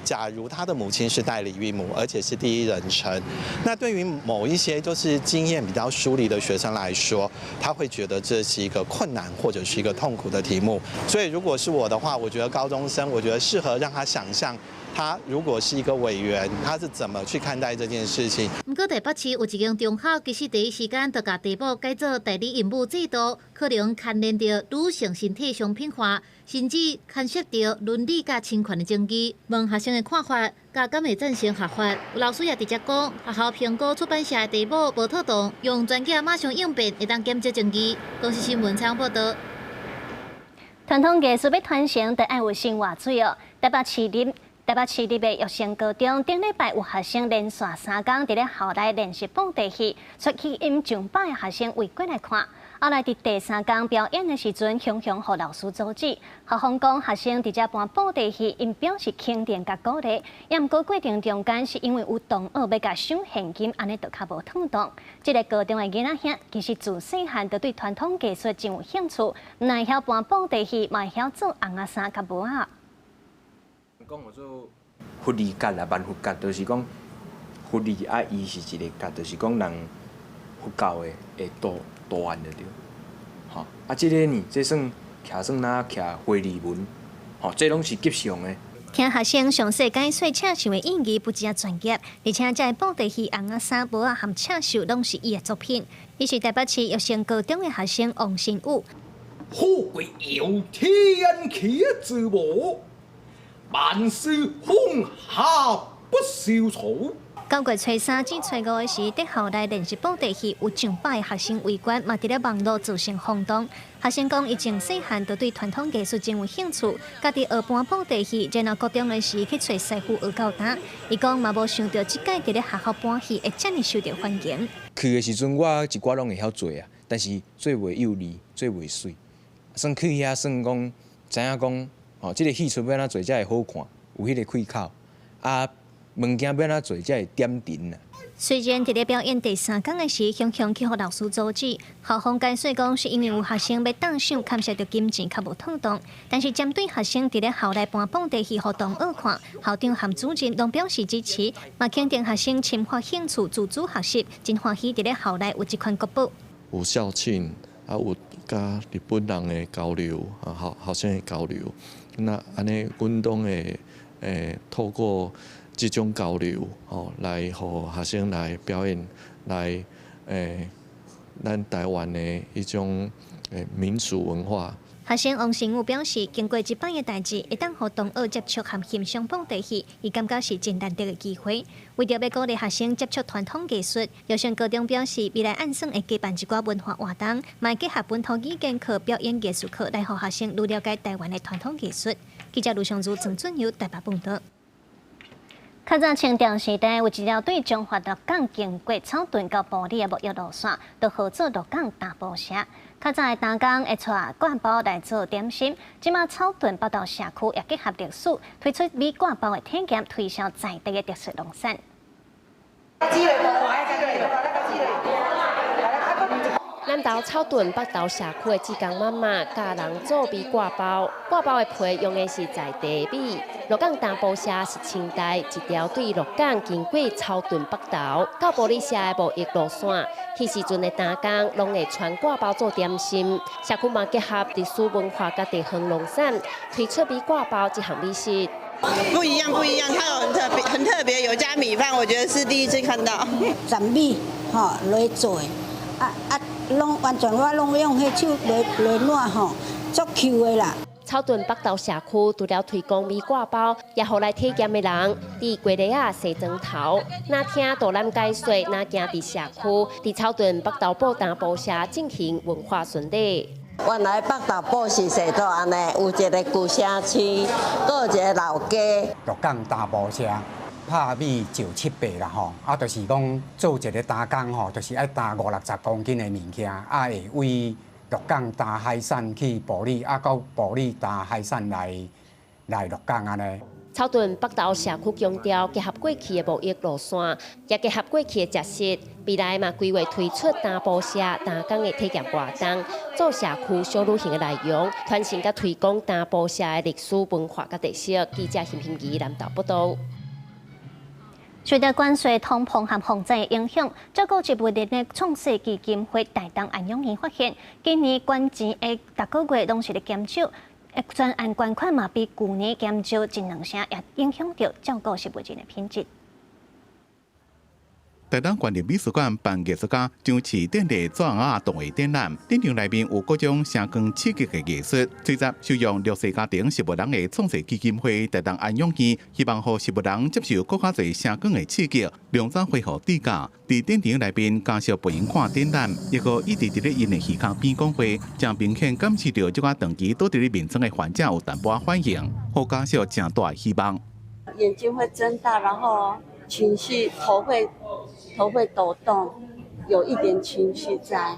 假如他的母親是代理孕母，而且是第一人稱，那對於某一些就是經驗比較疏離的學生來說，他會覺得這是一個困難或者是一個痛苦的題目。所以如果是我的話，我覺得高中生，我覺得適合讓他想象，他如果是一個委員，他是怎麼去看待這件事情。毋過台北市有一間中學，其實第一時間就共題目改做代理孕母制度，可能牽連著女性身體商品化，甚至牽涉著倫理佮侵權的爭議。問學生的看法，佮敢會贊成學法？有老師也直接講，學校評估出版社的題目無妥當，用專家馬上應變，會當減少爭議。公視新聞採訪報導。傳統藝術欲傳承，得愛有生活水哦。台北市立的育成高中，頂禮拜有學生連續三工佇咧校內練習布袋戲，出去引上百个學生圍過來看。後來佇第三工表演的時陣，雄雄予老師阻止。校方講，學生佇遮扮布袋戲，𪜶表示肯定佮鼓勵。也毋過過程中間是因為有同學欲共收現金，按呢就較無妥當。這个高中的囡仔兄，其實自細漢就對傳統藝術真有興趣，毋但會曉扮布袋戲，嘛會曉做尪仔衫佮帽仔。講叫做佛理角啦，萬佛角，就是講佛理啊，伊是一个角，就是講人佛教的的圖案就對。吼，啊，這个呢，這算徛算哪徛花梨紋，吼。吼，這攏是吉祥的。聽學生詳細解說刺繡的意義不止專業，而且這个布袋戲尪仔衫、帽仔和刺繡攏是伊的作品。伊是台北市育成高中的學生王新宇。富貴由天氣之母，萬事風下不受挫。9月初三至初五的時，佇校內練習布袋戲，有上百个學生圍觀，嘛佇咧網路造成轟動。學生講，伊從細漢就對傳統藝術真有興趣，家己學搬布袋戲，然後高中的時去揣師傅學到今。伊講嘛無想著這擺佇咧學校搬戲會遮爾受著歡迎。去的時陣，我一寡攏會曉做啊，但是做袂幼膩，做袂媠。算去遐算講，知影講，吼，這个戲出欲按怎做才會好看，有彼個氣口啊。物件欲按怎做才會點陣啊。雖然佇咧表演第三工的時，雄雄去予老師阻止，校方解釋講是因為有學生欲當賞，牽涉著金錢較無妥當。但是針對學生佇咧校內搬布袋戲予同學看，校長和主任攏表示支持，嘛肯定學生深發興趣、自主學習，真歡喜佇咧校內有這款國寶。有校慶啊，有佮日本人的交流啊，學生的交流，那按呢，阮攏會透過這種交流，吼，來予學生來表演，來咱台灣的彼種民俗文化。學生王新武表示，經過這擺的代誌，會當予同學接觸和欣賞布袋戲，伊感覺是真難得的機會。為著欲鼓勵學生接觸傳統藝術，育成高中表示，未來按算會舉辦一寡文化活動，嘛會結合本土語言課、表演藝術課，來予學生愈了解台灣的傳統藝術。記者盧尚如、曾俊友台北報導。較早清朝時代，有一條對彰化鹿港經過草屯到埔里的貿易路線，就號做鹿港大埔社。較早的擔工會帶割包來做點心，這馬草屯北投社區也結合歷史，推出米割包的體驗，推銷在地的特色農產。南投草屯北投社區的志工媽媽教人做米割包，割包的皮用的是在地米。鹿港大埔社是清代一條對鹿港經過草屯北投到埔里社的貿易路線，彼時陣的擔工攏會穿割包做點心。社區嘛結合歷史文化佮地方農產，推出米割包這項美食。不一樣，不一樣，它有很特別，很特別，有加米飯，我覺得是第一次看到。雜米吼來做的，啊。攏完全我攏用彼手來來攏吼，足 Q 的啦。草屯北投社區除了推廣米割包，也予來體驗的人佇雞螺仔洗妝頭，若聽導覽解說，若行佇社區，佇草屯北投埔大埔社進行文化巡禮。原來北投埔是踅做按呢，有一個舊城市，閣有一個老街。鹿港大埔社。拍米石七八啦吼，啊，就是講做一個擔工吼，就是愛擔五六十公斤的物件，啊，會為鹿港擔海產去埔里，啊，到埔里擔海產來鹿港按呢。草屯北投社區強調，結合過去的貿易路線，也結合過去的食食，未來嘛規劃推出大埔社擔工的體驗活動，做社區小旅行的內容，傳承佮推廣大埔社的歷史文化佮特色。記者邢平儀南投報導。隨著關稅、通膨和洪災的影響，照顧植物人的創世基金會台東安養院發現，今年捐錢的逐個月攏是咧減少，專案捐款嘛比舊年減少一兩成，也影響著照顧植物人的品質。台東縣立美術館辦藝術家張市典禮做仔動畫展覽，展場內面有各種聲光刺激的藝術。最早收容弱勢家庭植物人的創世基金會台東安養院，希望予植物人接受閣較濟聲光的刺激，量早恢復知覺。佇展場內面家屬陪𪜶看展覽，抑閣一直佇咧𪜶的耳孔邊講話，誠明顯感受著這寡長期倒佇咧眠床的患者有淡薄仔反應，予家屬誠大的希望。眼睛會睜大，然後情緒頭會抖動，有一點情緒在。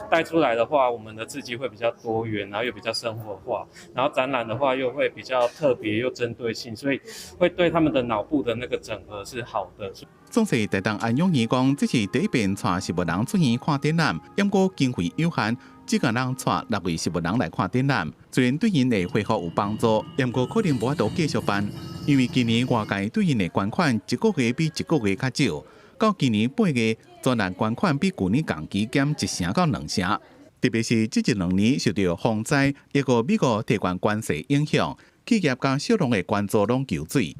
帶出來的話，我們的刺激會比較多元，然後又比較生活化，然後展覽的話又會比較特別又針對性，所以會對他們的腦部的那個整合是好的。創世台東安養院講，這是第一遍帶植物人出院看展覽，毋過經費有限，只共人帶六位植物人來看展覽。雖然對𪜶的恢復有幫助，毋過可能無法度繼續辦，因為今年外界對𪜶的捐款一個月比一個月較少。到今年8月，專案捐款比舊年同期減1成到2成。特別是這一兩年受著洪災，抑閣美國提懸關稅影響，企業佮小農的關注攏求水。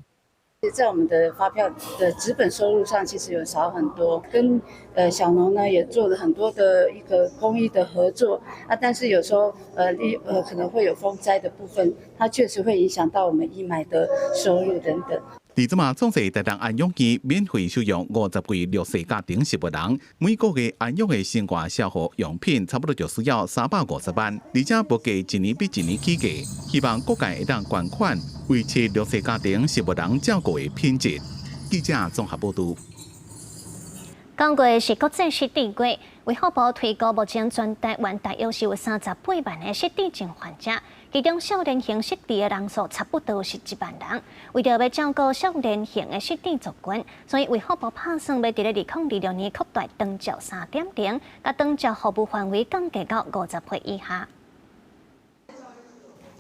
在我們的發票的紙本收入上，其實有少很多。跟小農呢也做了很多的一個公益的合作啊，但是有時候可能會有風災的部分，它確實會影響到我們義賣的收入等等。佇這馬創世台東安養院免費收容50位弱勢家庭食物人，每個月安養的生活消耗用品差不多就需要350萬，而且物價一年比一年起價，希望各界會當捐款維持弱勢家庭食物人照顧的品質。記者綜合報導。9月是國際失智月，衛福部推估目前全台灣大約是有38萬个失智症患者，其中少年型失智的人數差不多是1萬人。為著欲照顧少年型的失智族群，所以衛福部拍算欲佇咧2026年擴大長照3.0，共長照服務範圍降低到50歲以下。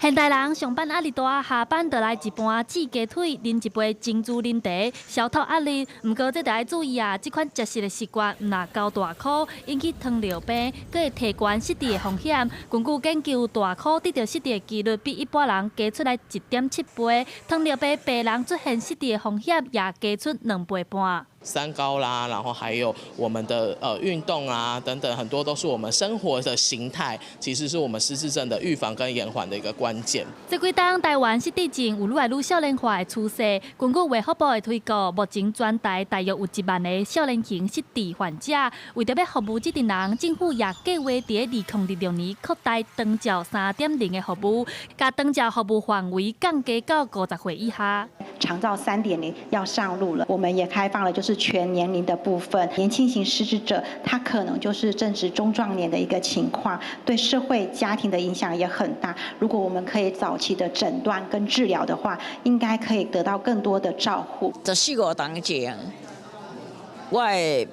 現代人上班壓力大，下班就來一盤煮雞腿，啉一杯珍珠奶茶，消脫壓力。毋過這著愛注意啊，這款食食的習慣，毋若交大箍引起糖尿病，閣會提懸失智的風險。根據研究，大箍得著失智的幾率比一般人加出來1.7倍，糖尿病病人出現失智的風險也加出2倍半。三高啦，然後還有我們的運動啊等等，很多都是我們生活的形態，其實是我們失智症的預防跟延緩的一個關鍵。這幾冬台灣失智症有愈來愈少年化的趨勢，根據衛福部的推估，目前全台大約有1萬个少年型失智患者。為著欲服務這陣人，政府也計劃佇2026年擴大長照3.0的服務，共長照服務範圍降低到50歲以下。長照3.0要上路了，我們也開放了，就是全年齡的部分，年輕型失智者，他可能就是正值中壯年的一個情況，對社會家庭的影響也很大。如果我們可以早期的診斷跟治療的話，應該可以得到更多的照護。十四五冬前，我會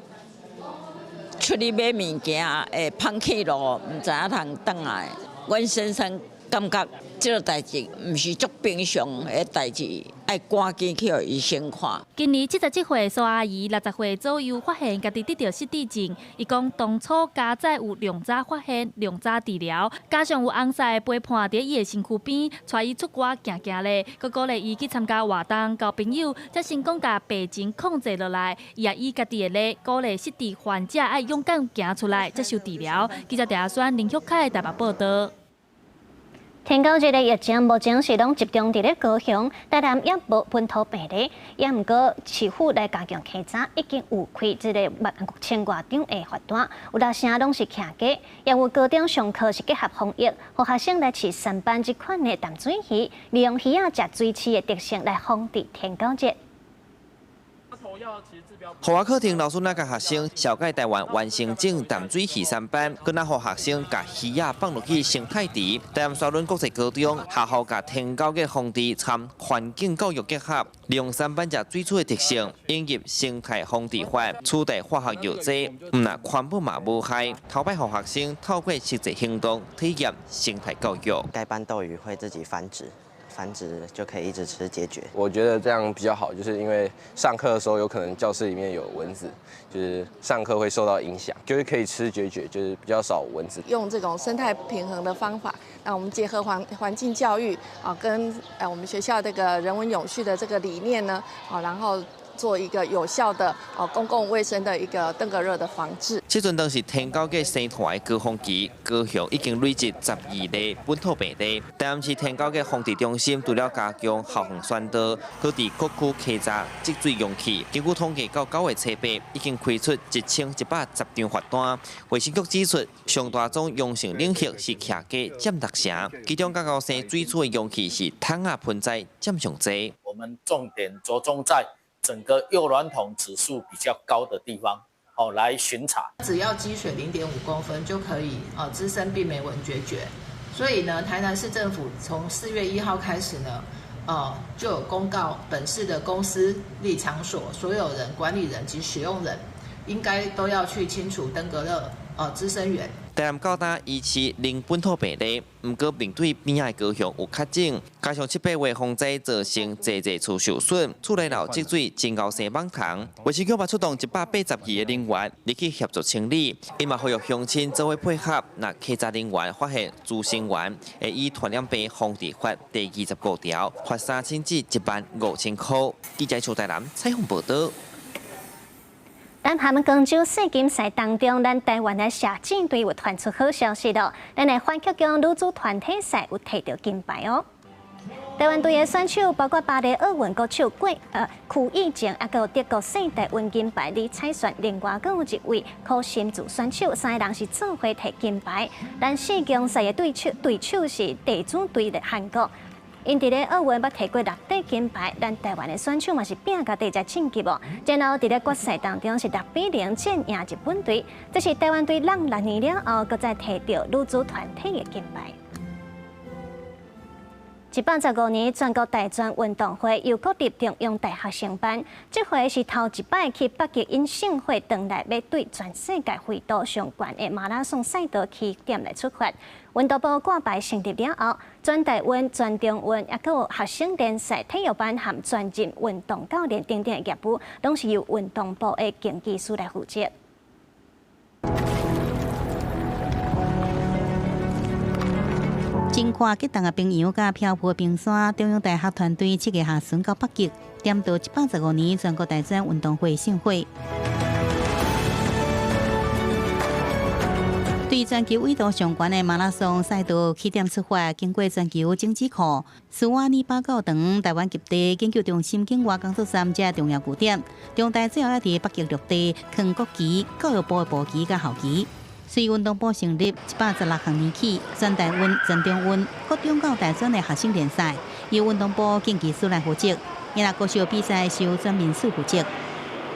出去買物件，會芳去路，毋知影通轉來。阮先生感覺這個代誌毋是足平常的代誌，愛趕緊去予醫生看。今年77歲蘇阿姨，60歲左右發現家己得著失智症。伊講當初家在有量早發現、量早治療，加上有翁婿陪伴佇伊的身軀邊，帶伊出外行行咧，閣鼓勵伊去參加活動、交朋友，才成功共病情控制落來。伊也以家己的例鼓勵失智患者愛勇敢行出來接受治療。記者鄭阿宣、林玉凱台北報導。天狗日的疫情目前是攏集中佇咧高雄，台南猶無本土病例，也毋過市府來加強稽查，已經有開這个1000外張的罰單，有六成攏是徛家，也有高中上課是結合防疫，予學生來飼杉斑這款的淡水魚，利用魚仔食水鼠的特性來防治天狗日。戶外課程老師來共學生紹介台灣原生種淡水魚杉斑，閣來予學生共魚仔放落去生態池。台南沙崙國際高中學校共天狗日防治參環境教育結合，利用杉斑食水鼠的特性，引入生態防治法，取代化學藥劑，毋但環保嘛無害。頭擺予學生透過實際行動體驗生態教育。該斑鬥魚會自己繁殖。繁殖就可以一直吃孑孓。我覺得這樣比較好，就是因為上課的時候有可能教室裡面有蚊子，就是上課會受到影響，就是可以吃孑孓，就是比較少蚊子。用這種生態平衡的方法，那我們結合環境教育啊，跟我們學校這個人文永續的這個理念呢，啊，然後做一個有效的哦公共衛生的一個登革熱的防治。這陣當是天狗日生團的高峰期，高雄已經累積12例本土病例。台南市天狗日防治中心除了加強校園宣導，閣佇各區稽查積水容器。根據統計，到9月初8，已經開出1110張罰單。衛生局指出，上大宗陽性領域是徛家佔6成，其中較𠢕生水鼠的容器是桶仔盆栽佔上濟。我們重點著重在整個誘卵桶指數比較高的地方，哦，來巡查。只要積水0.5公分就可以，滋生病媒蚊孑孓。所以呢，台南市政府從4月1號開始呢，就有公告本市的公私立場所所有人、管理人及使用人，應該都要去清除登革熱，孳生源。台南到今疑似零本土病例，毋過面對邊仔的高雄有確診，加上七八月風災造成濟濟厝受損，厝內漏積水，真𠢕生蠓蟲。衛生局嘛出動182個人員入去協助清理，伊嘛呼籲鄉親做伙配合，若稽查人員發現孳生源，會依傳染病防治法第25條，罰3000至15,000箍。記者邱台南採訪報導。咱韓光州世錦賽當中，咱台灣的射箭隊有傳出好消息囉。咱的反曲弓女子團體賽有提著金牌哦。台灣隊的選手包括巴黎奧運國手郭區以靜，抑閣有德國世大運金牌李彩璇，另外閣有一位柯心祖選手，三個人是做伙提金牌。咱四強賽的對手是地主隊的韓國。𪜶佇咧奧運捌提過六塊金牌，咱台灣的選手嘛是拼共地才晉級哦。然後佇咧決賽當中是6比0戰贏日本隊，這是台灣隊湳6年了後，閣再提著女子團體的金牌。115年全國大專運動會由國立中央大學承辦，這回是頭一擺去北極𪜶聖火轉來，欲對全世界緯度上懸的馬拉松賽道起點來出發。運動部掛牌成立了後，全大運、全中運，抑閣有學生聯賽、體育班和專任運動教練等等的業務，攏是由運動部的競技司來負責。真看激動的冰洋佮飄浮的冰山，中央大學團隊7月下旬到北極，點著115年全國大專運動會聖火。對全球緯度上懸的馬拉松賽道起點出發，經過全球種子庫、斯瓦爾巴教堂、台灣極地研究中心境外工作站這重要據點，中大最後猶佇北極陸地扛國旗、教育部的部旗佮校旗。隨運動部成立116年起，全大運、全中運、國中到大專的學生聯賽，由運動部競技司來負責。伊若國手比賽是由全民署負責。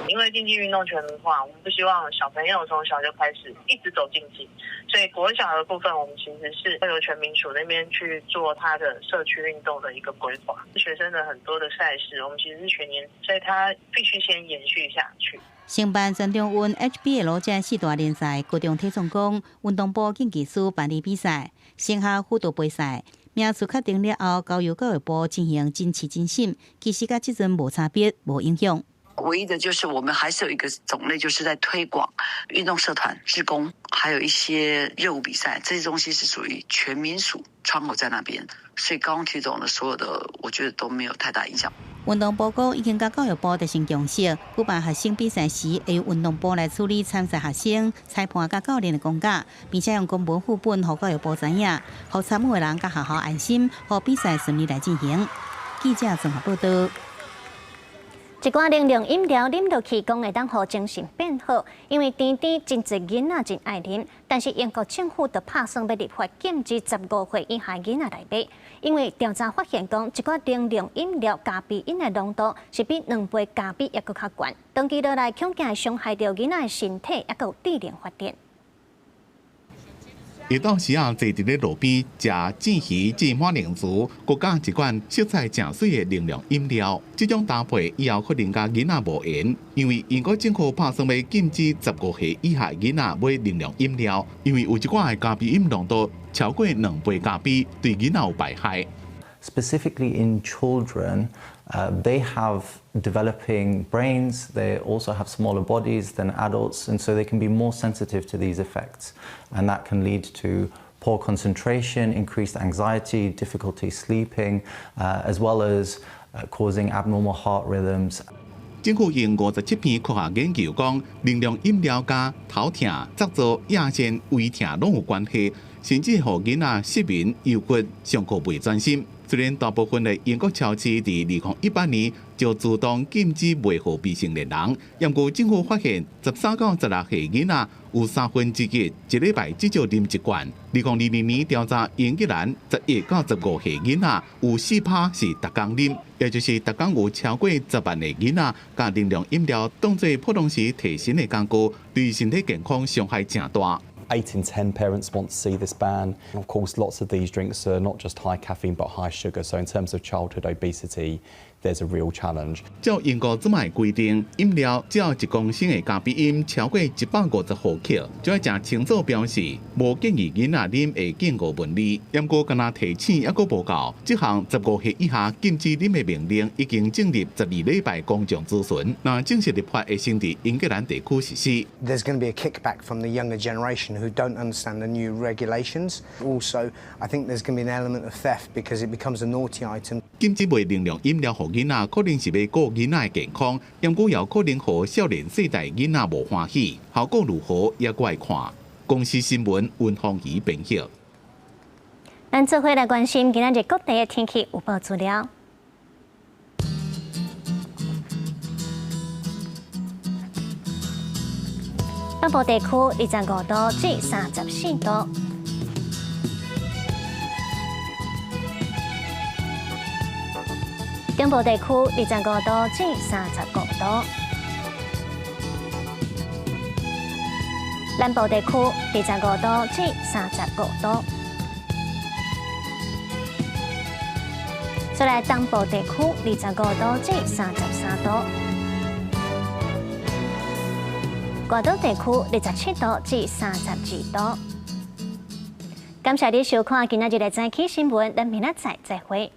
因為競技運動全民化，我們不希望小朋友從小就開始一直走競技，所以國小的部分，我們其實是會由全民署那邊去做他的社區運動的一個規劃。學生的很多的賽事，我們其實是全年，所以他必須先延續下去。承辦全中運 HBL 這四大聯賽，高中體總講運動部競技司辦理比賽，升學輔導杯賽名次確定了後，交由教育部進行甄試甄審，其實佮這陣無差別、無影響。唯一的就是我們還是有一個種類，就是在推廣運動社團、志工，還有一些熱舞比賽，這些東西是屬於全民署窗口在那邊，所以高中體總的所有的，我覺得都沒有太大影響。運動部講已經佮教育部達成共識，舉辦學生比賽時，會由運動部來處理參賽學生、裁判佮教練的公假，並且用公文副本予教育部知影，予參與的人佮學校安心，予比賽順利來進行。記者綜合報導。一寡能量飲料啉落去，講會當予精神變好，因為甜甜真濟囡仔真愛啉。但是英國政府就拍算欲立法禁止15歲以下囡仔來買，因為調查發現講，一寡能量飲料咖啡因的濃度是比2杯咖啡猶閣較懸，長期落來恐驚會傷害著囡仔的身體，猶閣有智能發展。下晝時仔，坐佇咧路邊食煎魚、煎馬鈴薯，閣加一罐色彩誠媠的能量飲料。這種搭配以後可能佮囡仔無緣，因為英國政府拍算欲禁止15歲以下囡仔買能量飲料，因為有一寡的咖啡因濃度超過2杯咖啡，對囡仔有敗害。 Specifically in children, they have developing brains. They also have smaller bodies than adults, and so they can be more sensitive to these effects, and that can lead to poor concentration, increased anxiety, difficulty sleeping, as well as causing abnormal heart rhythms. 政府用57篇科學研究講，能量飲料佮頭痛、側坐、腋腺、胃疼攏有關係，甚至予囡仔失眠、憂鬱、上課袂專心。雖然大部分的英國超市佇2018年就自動禁止賣予未成年人，毋過政府發現13到16歲囡仔有1/3一禮拜至少啉一罐。2022年調查英格蘭11到15歲囡仔有4%是逐工啉，也就是逐工有超過10萬個囡仔共能量飲料當做普通時提神的工具，對身體健康傷害誠大。 8 in 10 parents want to see this ban. Of course, lots of these drinks are not just high caffeine but high sugar. So, in terms of childhood obesity, There's a real challenge. 照英國這擺規定，飲料只要1公升的咖啡因超過150毫克，就愛誠清楚標示，無建議囡仔啉會警告文字。毋過敢若提醒猶閣無夠，這項15歲以下禁止啉的命令已經進入12禮拜公眾諮詢，若正式立法會先佇英格蘭地區實施。 There's going to be a kickback from the younger generation who don't understand the new regulations. Also, I think there's going to be an element of theft because it becomes a naughty item. 禁止賣能量飲料予囡仔，可能是欲顧囡仔的健康，毋過也可能予少年世代囡仔無歡喜，效果如何猶閣愛看。公視新聞溫芳儀編譯。咱做伙來關心今仔日各地的天氣預報資料。北部地區25度至34度。中部地區25度至35度，南部地區25度至35度，再來東部地區25度至33度，外島地區27度至32度。感謝你收看今仔日的早起新聞，咱明仔載再會。